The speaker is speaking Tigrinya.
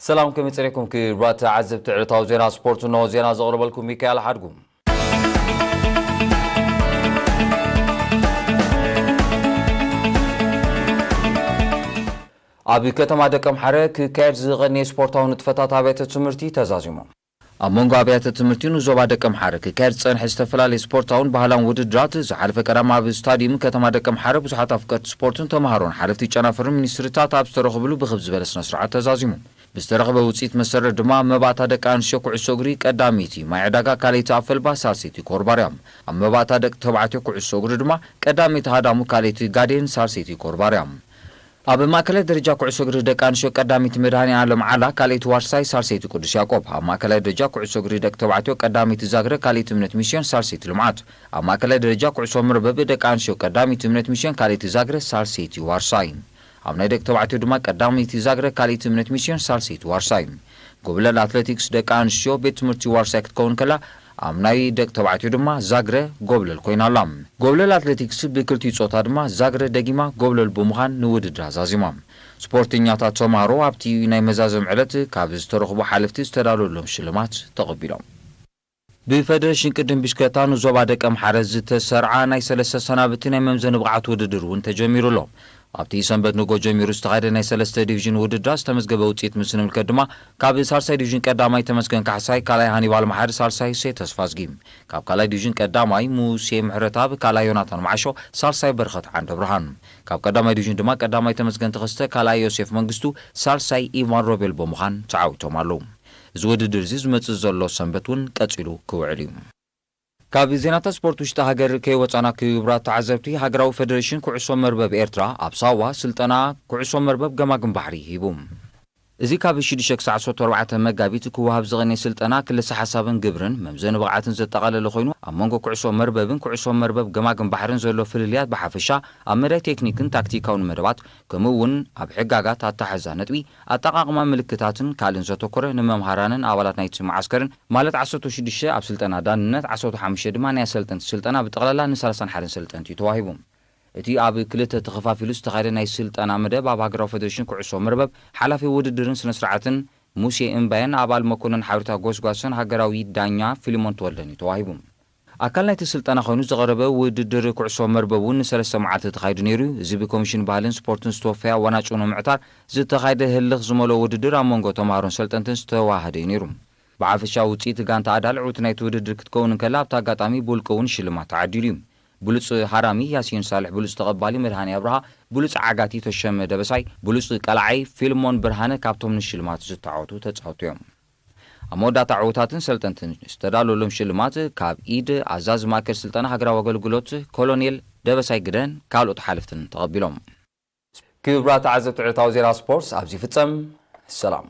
ሰላም፣ ከመይ ጸኒሕኩም ክቡራት ተዓዘብቲ ዕለታዊ ዜና ስፖርት? እንሆ ዜና ዘቕርበልኩም ሚካኤል ሓድጉ። ኣብ ከተማ ደቀምሓረ ክካየድ ዝቐነየ ስፖርታዊ ንጥፈታት ኣብያተ ትምህርቲ ተዛዚሙ። ኣብ መንጎ ኣብያተ ትምህርቲ ንዞባ ደቀምሓረ ክካየድ ዝጸንሐ ዝተፈላለየ ስፖርታውን ባህላውን ውድድራት ዝሓለፈ ቀዳም ኣብ ስታዲየም ከተማ ደቀምሓረ ብዙሓት ኣፍቀርቲ ስፖርትን ተምሃሮን ሓለፍቲ ጨናፍርን ሚኒስትሪታት ኣብ ዝተረኽብሉ ብኽብ ዝበለ ስነ ስርዓት ተዛዚሙ። ብዝተረኽበ ውጽኢት መሰረት ድማ መባእታ ደቂ ኣንስትዮ ኩዕሶ እግሪ ቀዳመይቲ ማይ ዕዳጋ፣ ካልኣይቲ ኣፈልባ፣ ሳልሰይቲ ኮርባር እያ። ኣብ መባእታ ደቂ ተባዕትዮ ኩዕሶ እግሪ ድማ ቀዳመይቲ ሃዳሙ፣ ካልኣይቲ ጋዴን፣ ሳልሰይቲ ኮርባር እያ። ኣብ ማእከላይ ደረጃ ኩዕሶ እግሪ ደቂ ኣንስትዮ ቀዳመይቲ መድሃኔ ዓለም ዓላ፣ ካልኣይቲ ዋርሳይ፣ ሳልሰይቲ ቅዱስ ያዕቆብ። ኣብ ማእከላይ ደረጃ ኩዕሶ እግሪ ደቂ ተባዕትዮ ቀዳመይቲ ዛግረ፣ ካልኣይቲ እምነት ሚስዮን፣ ሳልሰይቲ ልምዓት። ኣብ ማእከላይ ደረጃ ኩዕሶ መርበብ ደቂ ኣንስትዮ ቀዳመይቲ እምነት ሚስዮን፣ ካልኣይቲ ዛግረ፣ ሳልሰይቲ ዋርሳይ። ኣብ ናይ ደቂ ተባዕትዮ ድማ ቀዳመይቲ ዛግረ፣ ካልኣይቲ እምነት ሚስዮን፣ ሳልሰይቲ ዋርሳይ። ጎብለል ኣትሌቲክስ ደቂ ኣንስትዮ ቤት ትምህርቲ ዋርሳይ ክትከውን ከላ፣ ኣብ ናይ ደቂ ተባዕትዮ ድማ ዛግረ ጎብለል ኮይና ኣላ። ጎብለል ኣትሌቲክስ ብክልቲኡ ጾታ ድማ ዛግረ ደጊማ ጎብለል ብምዃን ንውድድር ኣዛዚማ። ስፖርተኛታት ተምሃሮ ኣብቲ ናይ መዛዘም ዕለት ካብ ዝተረኽቡ ሓለፍቲ ዝተዳለወሎም ሽልማት ተቐቢሎም። ብፌደሬሽን ቅድም ብሽክለታ ንዞባ ደቀምሓረ ዝተሰርዓ ናይ ሰለስተ ሰናብቲ ናይ መምዘኒ ብቕዓት ውድድር እውን ተጀሚሩ ኣሎ። ኣብቲ ሰንበት ንጎ ጀሚሩ ዝተኻየደ ናይ ሰለስተ ዲቪዥን ውድድራት ዝተመዝገበ ውፅኢት ምስ ንምልከት ድማ፣ ካብ ሳልሳይ ዲቪዥን ቀዳማይ ተመስገን ካሕሳይ፣ ካልኣይ ሃኒባል መሓሪ፣ ሳልሳይ ሴ ተስፋዝጊ። ካብ ካልኣይ ዲቪዥን ቀዳማይ ሙሴ ምሕረትኣብ፣ ካልኣይ ዮናታን መዓሾ፣ ሳልሳይ በረኸት ዓንደብርሃን። ካብ ቀዳማይ ዲቪዥን ድማ ቀዳማይ ተመስገን ተኸስተ፣ ካልኣይ ዮሴፍ መንግስቱ፣ ሳልሳይ ኢቫን ሮቤል ብምዃን ተዓዊቶም ኣለዉ። እዚ ውድድር እዚ ዝመጽእ ዘሎ ሰንበት እውን ቀጺሉ ክውዕል እዩ። ካብ ዜናታት ስፖርት ውሽጢ ሃገር ከይወጻና ክቡራት ተዓዘብቲ፣ ሃገራዊ ፌደሬሽን ኩዕሶ መርበብ ኤርትራ ኣብ ሳዋ ስልጠና ኩዕሶ መርበብ ገማግም ባሕሪ ሂቡ። እዚ ካብ ሽዱሽተ ክሳዕ ዓሰርተ ኣርባዕተ መጋቢት ክወሃብ ዝቐነየ ስልጠና ክልሰ ሓሳብን ግብርን መምዘኒ ብቕዓትን ዘጠቓለለ ኮይኑ፣ ኣብ መንጎ ኩዕሶ መርበብን ኩዕሶ መርበብ ገማግም ባሕርን ዘሎ ፍልልያት ብሓፈሻ፣ ኣብ መዳይ ቴክኒክን ታክቲካውን መደባት፣ ከምኡ እውን ኣብ ሕጋጋት ኣተሓሕዛ ነጥቢ፣ ኣጠቓቕማ ምልክታትን ካልእን ዘተኮረ፣ ንመምሃራንን ኣባላት ናይቲ መዓስከርን፣ ማለት ዓሰርተ ሽዱሽተ ኣብ ስልጠና ዳንነት፣ ዓሰርተ ሓሙሽተ ድማ ናይ ኣሰልጠንቲ ስልጠና፣ ብጠቕላላ ንሰላሳን ሓደን ሰልጠንቲ እዩ ተዋሂቡ። እቲ ኣብ ክልተ ተኸፋፊሉ ዝተኻየደ ናይ ስልጠና መደብ፣ ኣብ ሃገራዊ ፌደሬሽን ኩዕሶ መርበብ ሓላፊ ውድድርን ስነ ስርዓትን ሙሴ እምባየን ኣባል መኮነን ሓበሬታ ጎስጓስን ሃገራዊ ዳኛ ፊልሞን ተወልደን እዩ ተዋሂቡ። ኣካል ናይቲ ስልጠና ኮይኑ ዝቐረበ ውድድር ኩዕሶ መርበብ እውን ንሰለስተ መዓልቲ ተኻይዱ ነይሩ እዩ። እዚ ብኮሚሽን ባህልን ስፖርትን ዝተወፈያ ዋናጭ ንምዕታር ዝተኻየደ ህልኽ ዝመልኦ ውድድር ኣብ መንጎ ተምሃሮን ሰልጠንትን ዝተዋሃደ እዩ ነይሩ። ብሓፈሻ ውፅኢት ጋንታ ኣዳል ዕውቲ ናይቲ ውድድር ክትከውን እንከላ፣ ኣብቲ ኣጋጣሚ ብውልቂ እውን ሽልማት ተዓዲሉ እዩ። ብሉፅ ሃራሚ ያሲን ሳልሕ፣ ብሉፅ ተቐባሊ መድሃኔ ኣብርሃ፣ ብሉፅ ዓጋቲ ተሸመ ደበሳይ፣ ብሉፅ ቀላዓይ ፊልሞን ብርሃነ ካብቶም ንሽልማት ዝተዓወቱ ተፃወቱ እዮም። ኣብ መወዳእታ ዕዉታትን ሰልጠንትን ዝተዳለወሎም ሽልማት ካብ ኢድ ኣዛዚ ማእከል ስልጠና ሃገራዊ ኣገልግሎት ኮሎኔል ደበሳይ ግደን ካልኦት ሓለፍትን ተቐቢሎም። ክቡራት ተዓዘብቲ፣ ዕለታዊ ዜና ስፖርት ኣብዚ ይፍጸም። ሰላም።